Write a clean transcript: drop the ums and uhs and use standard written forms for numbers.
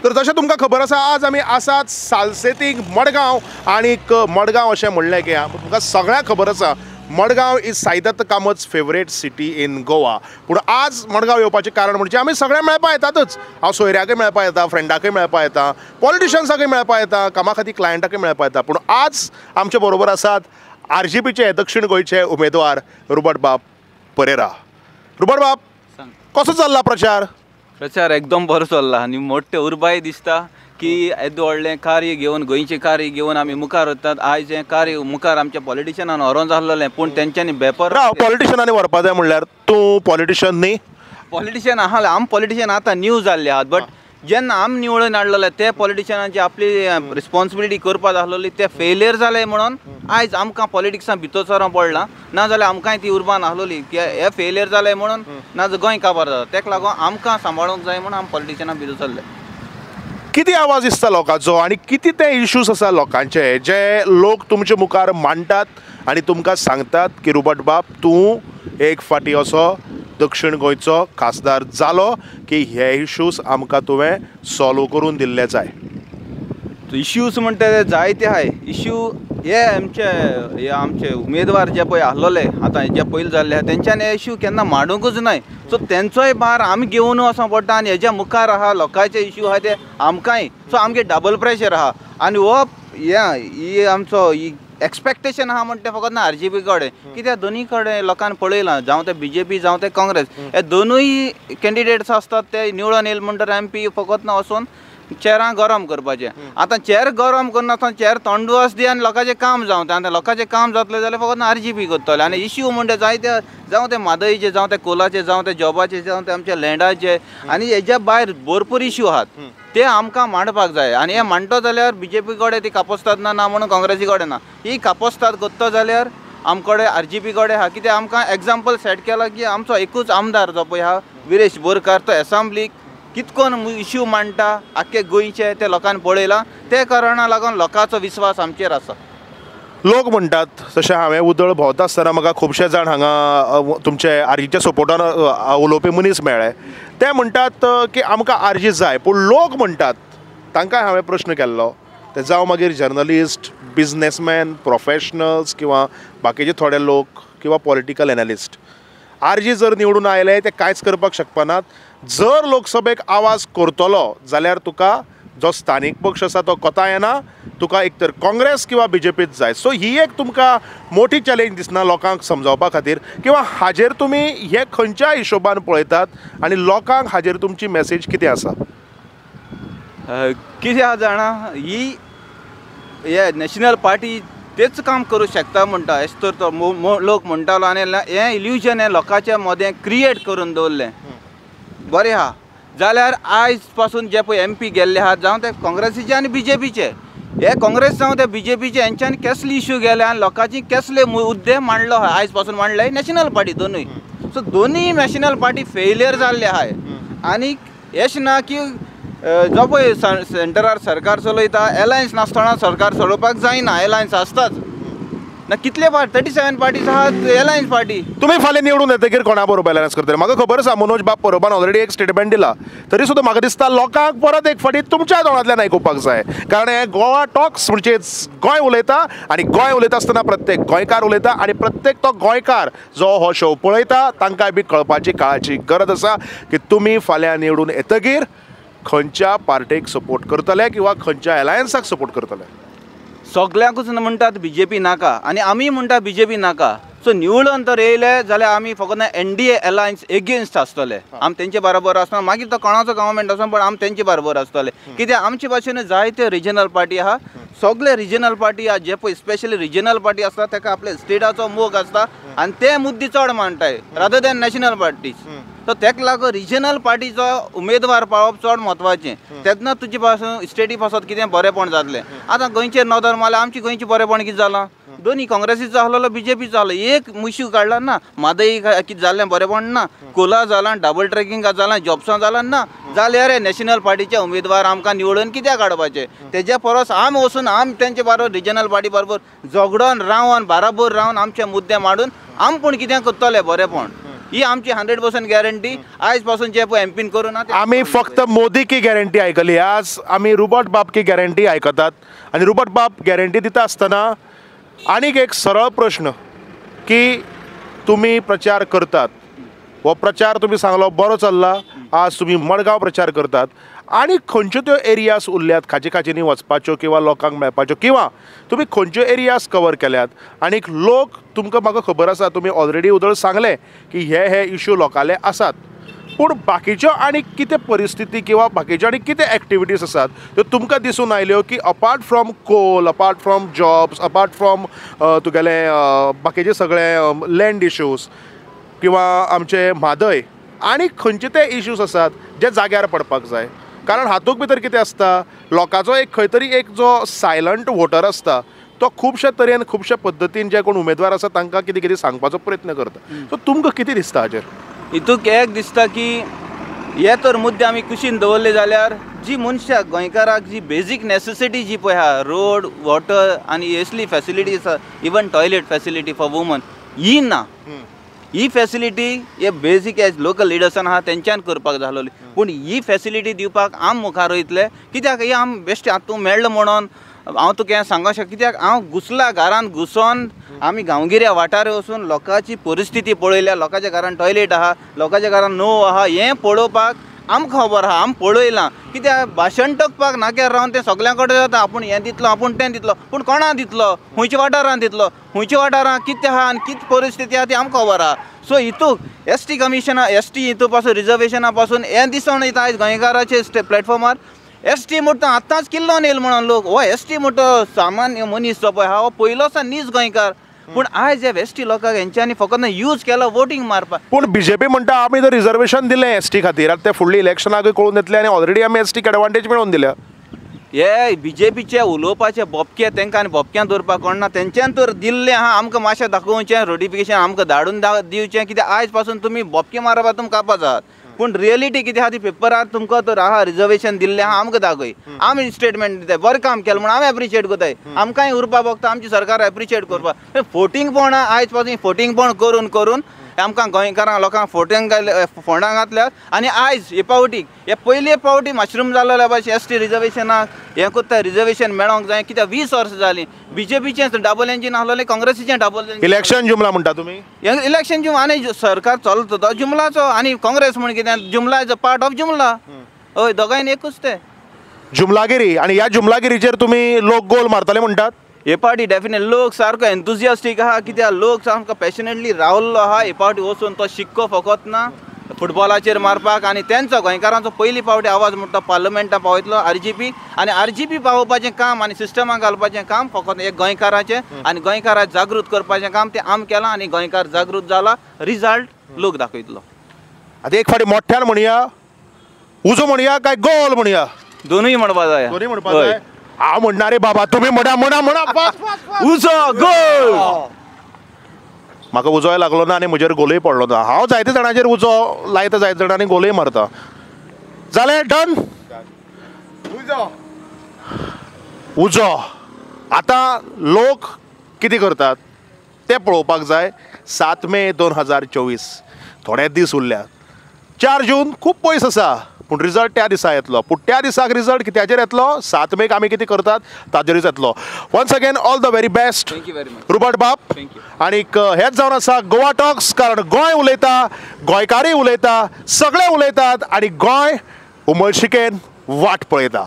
तर जशें तुमकां खबर आसा, आज आमी आसात सालसेतीक मडगांव. आनीक मडगांव अशें म्हणलें की तुमकां सगळ्यांक खबर आसा, Madgaon is Saidatt Kamat's favourite city in Goa. पूण आज मडगांव येवपाचें कारण म्हणजे आमी सगळ्यांक मेळपा येतातच. हांव सोयऱ्याकय मेळपा येता, फ्रेंडाकय मेळपा येता, पॉलिटिशन्साकय मेळपा येता, कामा खातीर क्लायंटाकय मेळपा येता. पूण आज आमचे बरोबर आसात आरजीपीचे दक्षिण गोंयचे उमेदवार रुबर्ट बाब परेरा. रुबर्ट बाब, कसो चल्ला प्रचार? प्रचार एकदम बरो चल्ला आनी मोठे उर्बाय दिसता की येदें व्हडलें कार्य घेवन, गोंयचें कार्य घेवन आमी मुखार वतात. आयज हें कार्य मुखार आमच्या पॉलिटिशनान व्हरोन जाल्लें, पूण तेंच्यांनी बेपर राव. पॉलिटिशनांनी व्हरपा जाय म्हणल्यार तूं पॉलिटिशन न्ही? पॉलिटिशन आहा, आम पॉलिटिशन आतां न्यू जाल्ले आहात, बट जेन्ना आम निवडून हाडलेले ते पॉलिटिशनांची आपली रिस्पॉन्सिबिलिटी करपा जाल्ली ते फेलियर जाले म्हणून आयज आमकां पॉलिटिक्सां भितर सरोंक पडलां. ना जाल्यार आमकांय ती उर्बा नासलोली की हे फेलियर जाले म्हणून ना गोंय काबार जाता. तेका लागून आमकां सांबाळूंक जाय म्हणून आम पॉलिटिशनां भितर सरले. कितें आवाज दिसता लोकांचो आनी कितें ते इश्यूज आसा लोकांचे जे लोक तुमचे मुखार मांडटात आनी तुमकां सांगतात की रुबर्ट बाब तूं एक फाटी असो दक्षिण गोंयचो खासदार जालो की हे इश्यूज आमकां तुवें सॉल्व करून दिल्ले जाय? इश्यूज म्हणटा ते जायते आहाय इश्यू. हे आमचे हे आमचे उमेदवार जे पळय आसलोले आतां जे पयलीं जाल्ले आहा तेंच्यानी हे इश्यू केन्ना मांडूंकूच नाय. सो तेंचोय भार आमी घेवन वचों पडटा आनी हेज्या मुखार आहा लोकांचे इश्यू आहा ते आमकांय. सो आमगे डबल प्रेशर आहा आनी हो ही आमचो ही एक्सपेक्टेशन आहा म्हणटा फकत ना आरजीपी कडेन, कित्याक दोनूय कडेन लोकांनी पळयलां, जावं ते बीजेपी जावं ते काँग्रेस, हे दोनूय कॅन्डिडेट्स आसतात ते निवडून येयले म्हणटकीर एमपी फकत ना वचून चेरां गरम करपाचें. आतां चेर गरम करनासतना चेर थंड दी आनी लोकांचें काम जावं तें. आतां लोकांचें काम जातलें जाल्यार फकत ना आरजीपी करतले. आनी इश्यू म्हणटा जायते, जावं ते म्हादयचे, जावं ते कोलाचे, जावं ते जॉबाचे, जावं ते आमच्या लँडाचे, आनी हेज्या भायर भरपूर इश्यू आहात ते आमकां मांडपाक जाय. आनी हे मांडटो जाल्यार बीजेपी कडेन ती कापोस्ताद ना, ना म्हणून काँग्रेसी कडेन ना, ही कापोस्ताद करता जाल्यार आमकडे आरजीपी कडेन आहा. कित्याक आमकां एग्जाम्पल सेट केला की आमचो एकूच आमदार जो पळय आहा विरेश बोरकार, तो एसेंब्लीक कितकोन इश्यू मांडटा आख्खे गोंयचे, ते लोकांनी पळयलां. ते कारणा लागून लोकांचो विस्वास आमचेर आसा. लोक म्हणटात तशें हांवें उदळ भोंवता आसतना म्हाका खुबशे जाण हांगा तुमचे आरजीच्या सपोर्टान उलोवपी मनीस मेळ्ळे. ते म्हणटात की आमकां आरजी जाय. पूण लोक म्हणटात, तांकां हांवें प्रश्न केल्लो, ते जावं मागीर जर्नलिस्ट, बिजनेसमॅन, प्रोफेशनल्स किंवा बाकीचे थोडे लोक किंवा पॉलिटिकल एनालिस्ट, आरजी जर निवडून आयले ते कांयच करपाक शकपानात. जर लोकसभेक आवाज करतलो जाल्यार तुका जो स्थानीक पक्ष आसा तो कोता येना, तुका एक तर काँग्रेस किंवा बीजेपीच जाय. सो ही एक तुमकां मोठी चॅलेंज दिसना लोकांक समजावपा खातीर, किंवा हाजेर तुमी हे खंयच्या हिशोबान पळयतात आनी लोकांक हाजेर तुमची मॅसेज कितें आसा? कितें आसा जाणा, ही हे नॅशनल पार्टी तेच काम करूं शकता म्हणटा अशें तर तो लोक म्हणटालो. आनी हें इल्युजन हें लोकांच्या मदें क्रिएट करून दवरलें. बरें आहा जाल्यार आयज पासून जे पळय एमपी गेल्ले आहात, जावं ते काँग्रेसीचे आनी बीजेपीचे, हे काँग्रेस जावं ते बीजेपीचे, हेंच्यांनी केसले इश्यू गेले आनी लोकांची केसले मुद्दे मांडलो आहा, आयज पासून मांडले नॅशनल पार्टी दोनूय. सो दोनूय नॅशनल पार्टी फेलियर जाल्ले आहाय. आनी अशें ना की जो पळय सेंटरार सरकार चलयता एलायन्स नासतना सरकार चलोवपाक जायना, एलायन्स आसताच ना. कितले पार्टी 37 पार्टीज आहात एलायन्स पार्टी. तुमी फाल्यां निवडून येतकीर कोणा बरोबर एलायन्स करतले? म्हाका खबर आसा मनोज बाब परबान ऑलरेडी एक स्टेटमेंट दिला, तरी सुद्दां म्हाका दिसता लोकांक परत एक फावटी तुमच्या तोंडांतल्यान आयकुपाक जाय. कारण हे गोवा टॉक्स म्हणजे गोंय उलयता आनी गोंय उलयता आसतना प्रत्येक गोंयकार उलयता आनी प्रत्येक तो गोंयकार जो हो शो पळयता तांकां बी कळपाची काळाची गरज आसा की तुमी फाल्यां निवडून येतकीर खंयच्या पार्टेक सपोर्ट करतले किंवा खंयच्या एलायन्साक सपोर्ट करतले. सगल्यांकूच म्हणटात बीजेपी नाका आनी आमी म्हणटा बीजेपी नाका. सो निवडून तर येयले जाल्यार आमी फकत एनडीए एलायन्स एगेन्स्ट आसतले, आमी तेंचे बरोबर आसना. मागीर तो कोणाचो गव्हर्मेंट आसना, पण आमी तेंचे बरोबर आसतले. कित्याक आमचे भाशेन जायते रिजनल पार्टी आहा, सगळे रिजनल पार्टी आहा, जे पळय स्पेशली रिजनल पार्टी आसता ताका आपले स्टेटाचो मोग आसता आनी ते मुद्दे चड मांडटाय rather than national parties. So तेका लागून रिजनल पार्टीचो उमेदवार पावप चड म्हत्वाचें. तेन्ना तुजे पासून स्टेटी पासत कितें बरेंपण जातलें. आतां गोंयचेर नदर मारल्यार आमची गोंयचें बरेंपण कितें जालां, दोनूय काँग्रेसीचो आहलोलो बीजेपीचो आहलो, एक इश्यू काडला ना, म्हादय कितें जाल्लें बरेंपण ना, कोला जालां, डबल ट्रेकिंग जालां, जॉब्सां जालां ना, जाल्यार नॅशनल पार्टीचे उमेदवार आमकां निवडून कित्याक काडपाचे? तेज्या परस आमी वचून आमी तेंचे बरोबर रिजनल पार्टी बरोबर झगडोन रावन बराबर रावन आमचे मुद्दे मांडून आमी पूण कितें करतले बरेंपण. ही आमची 100% गॅरंटी. आयज पासून जे पळय एमपीन करूं ना, आमी फक्त मोदी की गॅरंटी आयकली, आज आमी रुबर्ट बाब की गॅरंटी आयकतात. आनी रुबर्ट बाब गॅरंटी दिता आसतना आनीक एक सरळ प्रश्न की तुमी प्रचार करतात, हो प्रचार तुमी सांगलो बरो चल्ला, आज तुमी मडगांव प्रचार करतात, आनी खंयच्यो त्यो एरियाज उरल्यात खाची खाचींनी वचपाच्यो किंवा लोकांक मेळपाच्यो, किंवा तुमी खंयच्यो एरियाज कवर केल्यात आनीक लोक तुमकां म्हाका खबर आसा तुमी ऑलरेडी उदळ सांगलें की हे हे इशू लोकांले आसात, पूण बाकीच्यो आनी कितें परिस्थिती किंवा बाकीच्यो आनी कितें एक्टिविटीज आसात त्यो तुमकां दिसून आयल्यो की apart from coal, apart from jobs, apart from तुगेले बाकीचे सगळे लँड इश्यूज किंवा आमचे म्हादय आनी खंयचे ते इश्यूज आसात जे जाग्यार पडपाक जाय? कारण हातूंत भितर कितें आसता, लोकांचो एक खंय तरी एक जो सायलंट वोटर आसता तो खुबशे तरेन खुबशे पद्दतीन जे कोण उमेदवार आसा तांकां कितें कितें सांगपाचो प्रयत्न करता. सो तुमकां कितें दिसता हाजेर? हितूक एक दिसता की हे तर मुद्दे आमी कुशीन दवरले जाल्यार जी मनशाक गोंयकाराक जी बेजीक नेसेसिटी जी पळय आहा, रोड, वॉटर आनी असली फॅसिलिटी आसा, even toilet facility for woman ही ना. ही फॅसिलिटी हे बेजीक एज लोकल लिडर्सान आहा तेंच्यान करपाक जालोली, पूण ही फॅसिलिटी दिवपाक आम मुखार वयतले. कित्याक हे आम बेश्टे आतां तूं मेळ्ळो म्हणून हांव तुका हें सांगूंक शकता, कित्याक हांव घुसला घरान घुसोन आमी गांवगिऱ्या वाठार वचून लोकांची परिस्थिती पळयल्या, लोकांच्या घरान टॉयलेट आहा, लोकांच्या घरान णव आहा, हें पळोवपाक आमकां खबर आहा, आम पळयलां. कित्याक भाशण टकपाक नाक्यार रावन तें सगल्यां कडेन जाता, आपूण हें दितलो आपूण तें दितलो, पूण कोणा दितलो, खंयच्या वाठारान दितलो, खंयच्या वाठारान कितें आहा आनी कितें परिस्थिती आहा ती आमकां खबर आहा. सो हितूक एस टी कमिशना, एस टी हितू पासून रिजर्वेशना पासून हें दिसून येता आयज गोंयकाराचे प्लॅटफॉर्मार. एस टी म्हणटा आतांच किल्लोन येयल म्हणून लोक, हो एस टी म्हणटा सामान्य मनीस जो पळय आहा हो पयलोच नीज गोंयकार, पूण आयज हे एस टी लोकांक हेंच्यांनी फकत यूज केलो वोटींग मारपाक. पूण बीजेपी म्हणटा आमी जर रिजर्वेशन दिलें एस टी खातीर आतां ते फुडल्या इलेक्शनाकूय कळून येतलें आनी ऑलरेडी आमी एस टीक एडवांटेज मेळोवन दिल्या. हे बीजेपीचे उलोवपाचे बोपके तांकां आनी बोपक्यान दवरपाक कोण ना, तेंच्यान तर दिल्लें आहा आमकां मातशें दाखोवचें, नोटिफिकेशन आमकां धाडून दिवचें, कित्याक आयज पासून तुमी बोपके मारपाक तुमकां कापास आहात, पूण रियलिटी कितें आहा ती पेपरार तुमकां तर आहा रिजर्वेशन दिल्लें आहा आमकां दाखय, आमी स्टेटमेंट दिताय बरें काम केलें म्हणून आमी एप्रिशिएट करताय, आमकांय उरपा बगता आमची सरकार एप्रिशिएट करपाक. फोटिंगपण आयज पासून फोटिंगपण करून करून आमकां गोंयकारांक लोकांक फोटिंग फोंडां घातल्यात. आनी आयज हे पावटी हे पयले पावटी मशरूम जाल्ले भाशेन एस टी रिजर्वेशनाक हें करता, रिजर्वेशन मेळोंक जाय कित्याक 20 वर्सां जालीं बीजेपीचें डबल इंजीन आहलोलें, काँग्रेसीचें डबल इंजीन. इलेक्शन जुमला म्हणटा तुमी? इलेक्शन जुमला आनी सरकार चलता तो जुमलाचो, आनी काँग्रेस म्हण कितें जुमला is a part of जुमला, हय दोगांयनी एकूच ते जुमलागिरी. आनी ह्या जुमलागिरीचेर तुमी लोक गोल मारतले म्हणटात? हे पावटी डेफिनेटली लोक सारको एन्थुजियास्टीक आहा, कित्याक लोक सामको पॅशनेटली रावल्लो आहा. हे पावटी वचून तो शिक्को फकत ना फुटबॉलाचेर मारपाक, आनी तेंचो गोंयकारांचो पयली पावटी आवाज म्हणटा पार्लमेंटान पावयतलो आरजीपी, आनी आरजीपी पावोवपाचें काम आनी सिस्टमाक घालपाचें काम फकत एक गोंयकाराचें, आनी गोंयकाराक जागृत करपाचें काम तें आम केलां आनी गोंयकार जागृत जाला, रिजल्ट लोक दाखयतलो. आतां एक फावटी मोठ्यान म्हणया, उजो म्हणया काय गोल म्हणया? दोनूय म्हणपा जाय. दोनूय म्हणपा जाय. हांव म्हणना रे बाबा, तुमी म्हणा म्हणा म्हणा, उजो गोल. म्हाका उजोय लागलो ना आनी म्हजेर गोलूय पडलो ना. हांव जायते जाणांचेर उजो लायता, जायते जाणांनी गोलूय मारता. जालें डन? उजो उजो. आतां लोक कितें करतात तें पळोवपाक जाय. 7 मे 2024 थोडे दीस उरल्यात. 4 जून खूब पयस आसा, पूण रिजल्ट त्या दिसा येतलो. पूण त्या दिसाक रिजल्ट कित्याचेर येतलो, 7 मेक आमी कितें करतात ताजेरूच येतलो. Once again all the very best Rubert बाब. आनीक हेच जावन आसा गोवा टॉक्स, कारण गोंय उलयता, गोंयकारय उलयता, सगळे उलयतात आनी गोंय उमळशिकेन वाट पळयता.